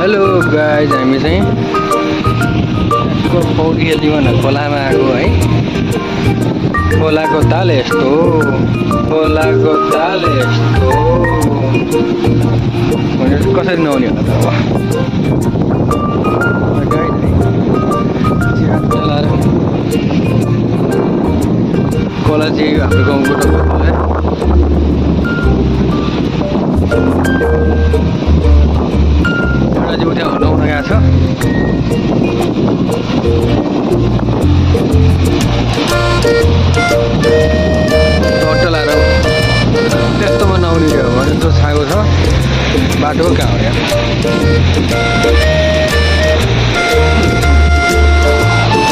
Hello guys, हामी चाहिँ पौडी खेल्ने भनेर खोलामा आएको है। खोलाको ताल यस्तो, खोलाको ताल यस्तो भनेर कसरी नआउने होला त अब। गाइज चिराग चलाएर खोला चाहिँ हाम्रो गाउँको टक्क खोला। एउटा चाहिँ उठ्या नुहाउन गएको छ। टट्ट लाएर त्यस्तोमा नआउने हो भने जो छाएको छ बाटो कहाँ हो यहाँ।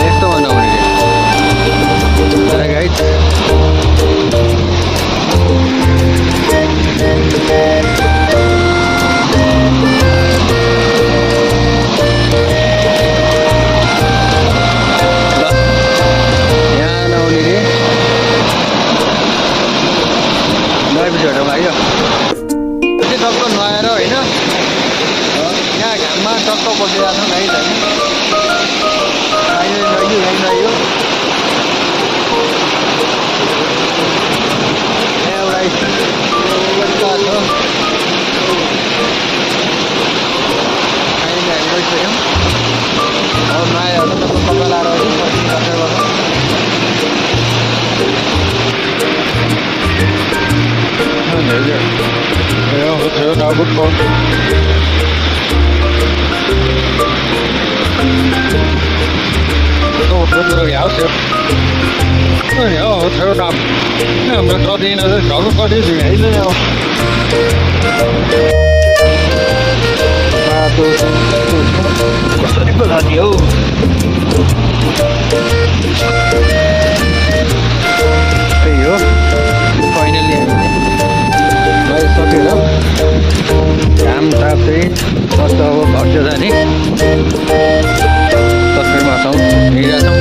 यस्तोमा नआउने तर गाइज आयो टक्क नुहाएर होइन, यहाँ घाममा टक्क बसिरहेको छ गाइज हामी। नुहाइयो यहाँ एउटा छ हामी गइसक्यौँ। अब नुहाएर टक्क कपडा लाएर Ja, dat is nou goed van. Oh, dat is wel juist, ja. Ja, dat is heel knap. Ja, maar dat gaat in, dat is ook wat is er hele, ja. Maar dat is wel dat joh. Hey joh, finally. सकेर घाम ताप चाहिँ सस्तो अब घट्यो जाने तस्बिरमा छौँ, हिँडिरहेछौँ।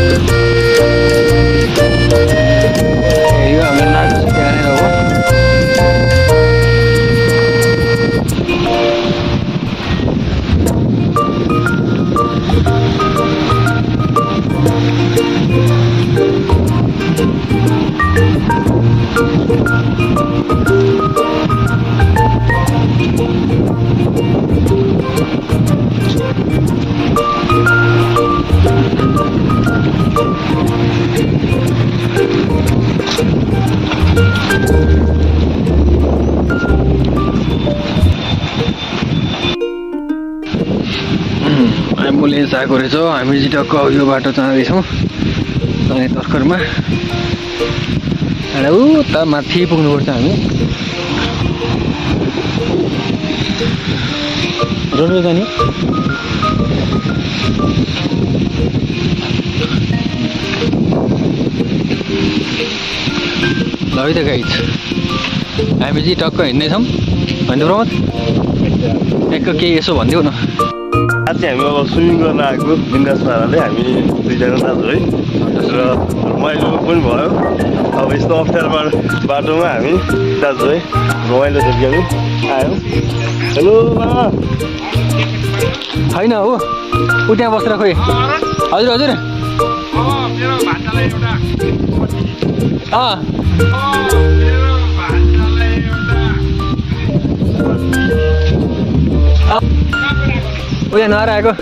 यो हाम्रो नाच त्यहाँनिर हो। एम्बुलेन्स आएको रहेछ। हामी चाहिँ टक्क यो बाटो जाँदैछौँ अनि तर्खरमा उता माथि पुग्नुपर्छ हामी। रोड जाने ल है त गाइज, हामी चाहिँ टक्क हिँड्दैछौँ होइन प्रमोद? एक केही यसो भनिदेऊ न। आज चाहिँ हामी अब स्विमिङ गर्न आएको बिन्दास पाराले हामी दुईजना दाजु है, र रमाइलो पनि भयो। अब यस्तो अप्ठ्यारो बाटोमा हामी दाजु है रमाइलो झुक्क्याउनु आयौँ। हेलो मामा होइन हो ऊ त्यहाँ बसेर खोइ। हजुर हजुर उयो नुहाएर आएको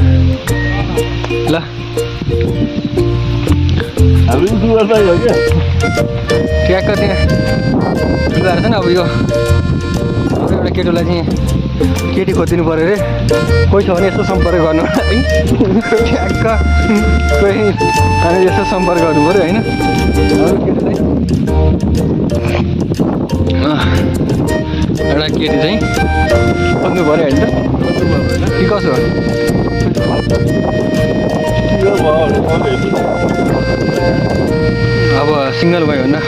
ल। हामी दुवर दाइ हो क्या ट्याक्क त्यहाँ लुगाहरू छ नि। अब यो एउटा केटोलाई चाहिँ केटी खोजिदिनु पऱ्यो अरे, कोही छ भने यस्तो सम्पर्क गर्नु है। ट्याक्क कोही अनि यस्तो सम्पर्क गर्नु पऱ्यो होइन। एउटा केटी चाहिँ खोज्नु पऱ्यो होइन कि कसो हो? अब सिङ्गल भयो भने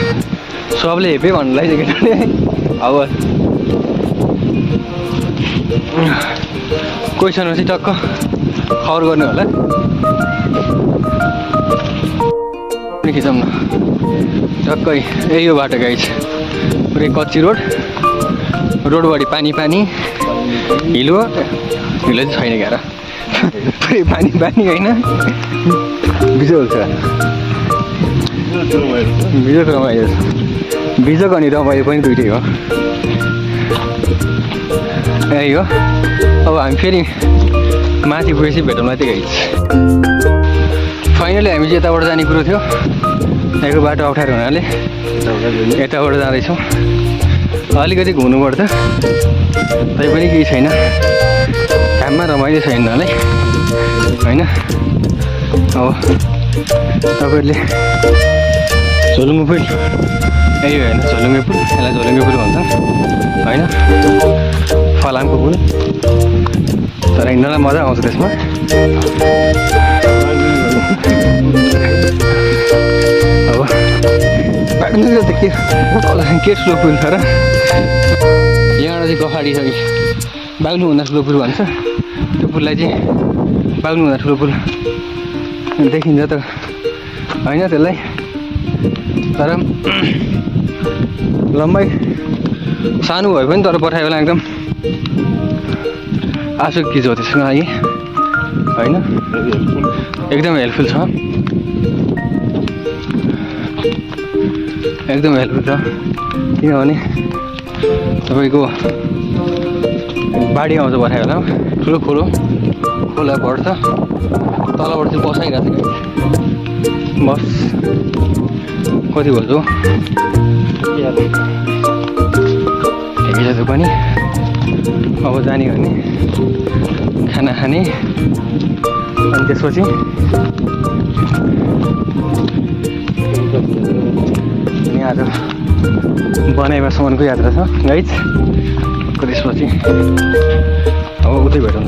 सबले हेपे भन्नु लाग्छ केटाले। अब कोही छैन चाहिँ टक्क खबर गर्ने होला। खिचौँ न टक्कै यही हो बाटो गाइज, पुरै कच्ची रोडबाट पानी पानी हिलो हिलो चाहिँ छैन क्यार पुरै पानी पानी होइन बिजोक छ बिजोक रमाइलो छ बिजोक अनि रमाइलो पनि दुइटै हो यही हो अब हामी फेरि माथि पुगेपछि भेटौँला त्यही गाइज फाइनली हामी चाहिँ यताबाट जाने कुरो थियो यहाँको बाटो अप्ठ्यारो हुनाले यताबाट जाँदैछौँ अलिकति घुम्नुपर्छ तैपनि केही छैन घाममा रमाइलो छैन होला होइन अब तपाईँहरूले झोलुङ्गे पुल यही होइन झोलुङ्गे पुल यसलाई झोलुङ्गे पुल भन्छन् होइन फलामको पुल तर हिँड्नलाई मजा आउँछ त्यसमा अब बाग्नुको त के स्लो पुल छ र यहाँबाट चाहिँ गफाडी छ कि बाग्नुभन्दा ठुलो पुल भन्छ त्यो पुललाई चाहिँ बाग्नुभन्दा ठुलो पुल देखिन्छ त होइन त्यसलाई तर लम्बाइ सानो भए पनि तर पठायो बेला एकदम आँसु किज हो त्यसको लागि होइन एकदम हेल्पफुल छ एकदम हेल्पफुल छ किनभने तपाईँको बाढी आउँछ पठायो बेला ठुलो खोला पर्छ तलबाट चाहिँ बसाइरहेको छ बस कति भयो ठिकै पनि अब जाने भने खाना खाने अनि त्यसपछि आज बनाइमासम्मको यात्रा छ गाइज त्यसपछि अब उतै भेटौँ